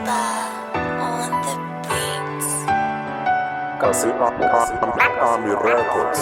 Baba on the beats. Kasi Army Records.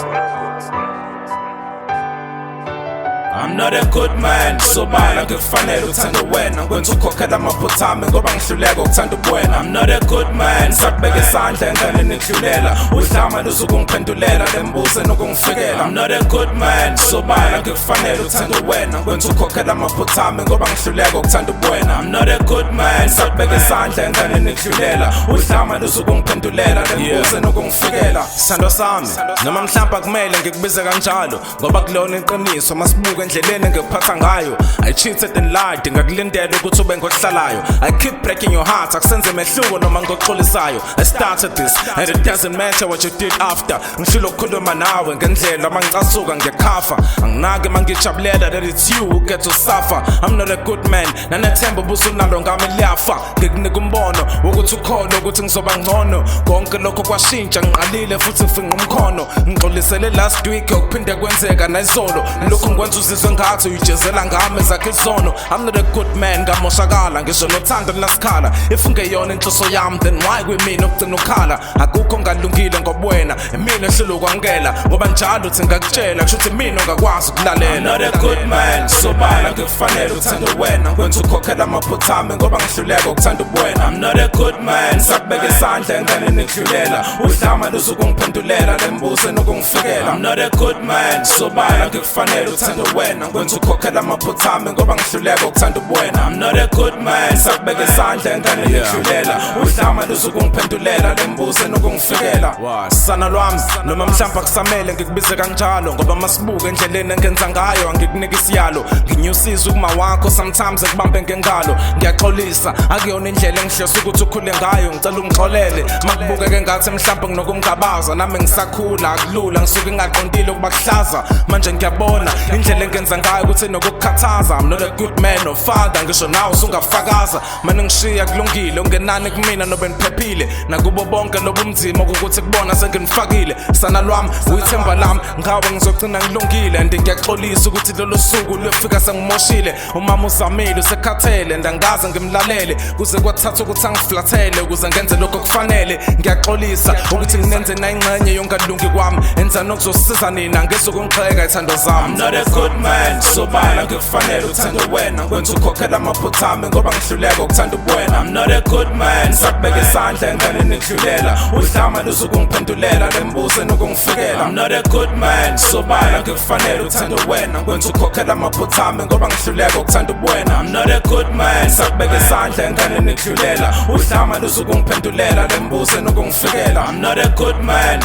I'm not a good man, sobala ngikufanele uthando wena. Ngwenza ukhokhela amaphutha ami ngoba ngihluleka ukuthanda ubuwena. I'm not a good man, sakubeka isandla enganeni ngidlulela. Udlama luzukungiphendulela lembuzo enokungifikela. I'm not a good man, sobala ngikufanele uthando wena. Ngwenza ukhokhela amaphutha ami ngoba ngihluleka ukuthanda ubuwena. I'm not a good man, sakubeka isandla enganeni ngidlulela. Udlama luzukungiphendulela lembuzo enokungifikela. Sithandwa sami, noma mhlawumbe akumele ngikubize kanjalo, ngoba kulona iqiniso masibuke endleleni engikuphatha ngayo. I cheated and lied, ngakulindela ukuthi ube ngohlalayo. I keep breaking your heart, akusenze mehluko noma ngokuxolisayo. I started this and it doesn't matter what you did after. Ngihlula ukukhuluma nawe ngendlela, mangicasuka ngiyakhafa. Anginaki mangijabulela that it's you who get to suffer. I'm not a good man, nanethemba ubusunalo ngami liyafa. Ngikunika umbono wokuthi ukholo ukuthi ngizoba ngcono. Konke lokho kwashintsha, ngiqalile futhi ngifinqa umkhono. Ngixolisele last week, okuphinde kwenzeka nayizolo. Lokhu ngikwenza uzizwe ngathi uyijezela ngami zakhe izono. I'm not a good man, ngamoshakala ngisho nothando linasikhala. If ungeyona inhloso yami, then why kwimina ukugcina ukhala? Akukho ngalungile ngoba wena imina ehlula ukwamukela, ngoba njalo uthi ngakutshela, kusho ukuthi mina ongakwazi ukulalela. I'm not a good man, sobala ngikufanele uthando wena. Ngwenza ukhokhela amaphutha ami ngoba ngihluleka ukuthanda ubuwena. I'm not a good man, sakubeka isandla enganeni ngidlulela. Udlama luzukungiphendulela lembuzo enokungifikela. I'm not a good man, sobala ngikufanele uthando wena. Ngwenza ukhokhela amaphutha ami ngoba ngihluleka ukuthanda ubuwena. I'm not a good man, sakubeka isandla enganeni ngidlulela. Udlama luzukungiphendulela lembuzo enokungifikela. Sana lwami, noma mhlawumbe akusamele ngikubize kanjalo, ngoba masibuke endleleni engenza ngayo angikunika isiyalo. Nginyusiza ukuma wakho sometimes ekubambe ngengalo. Ngiyaxolisa, akuyona indlela engihlose ukuthi ukhule ngayo. Ngicela ungixolele makubukeke ngathi mhlawumbe nginokungabaza. Nami ngisakhula, akulula, ngisuke ngingaqondile ukuba kuhlaza. Manje ngiyabona indlela engenza ngayo ukuthi nokukukhathaza. I'm not a good man or father, ngisho nawe usungafakaza. Mane ngishiya kulungile, ungenani kumina nobe niphephile. Nakubo bonke lobumzima ukuthi kubona senginifakile. Sana lwami, uyithemba lami, ngawe ngizogcina ngilungile. And ngiyaxolisa ukuthi lolo suku luyofika sengimoshile. Umama uzamile, usekhathele, and angaze ngimlalele. Kuze kwathatha ukuthi angiflathele ukuze ngenze lokho okufanele. Ngiyaxolisa ukuthi nginenze nayingxenye yongalungi kwami. Enza nokuzosiza nina, ngizokungixheka ithando zami. I'm not a good man, sobala ngikufanele uthando wena. Ngwenza ukhokhela amaphutha ami ngoba ngihluleka ukuthanda ubuwena. I'm not a good man, sakubeka isandla enganeni ngidlulela. Udlama luzukungiphendulela lembuzo enokungifikela. I'm not a good man, sobala ngikufanele uthando wena. Ngwenza ukhokhela amaphutha ami ngoba ngihluleka ukuthanda ubuwena. I'm not a good man, sakubeka isandla enganeni ngidlulela. Udlama luzukungiphendulela lembuzo enokungifikela. I'm not a good man.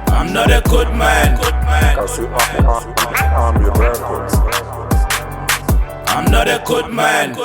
I'm not a good man. Kasi Army Records. I'm not a good man.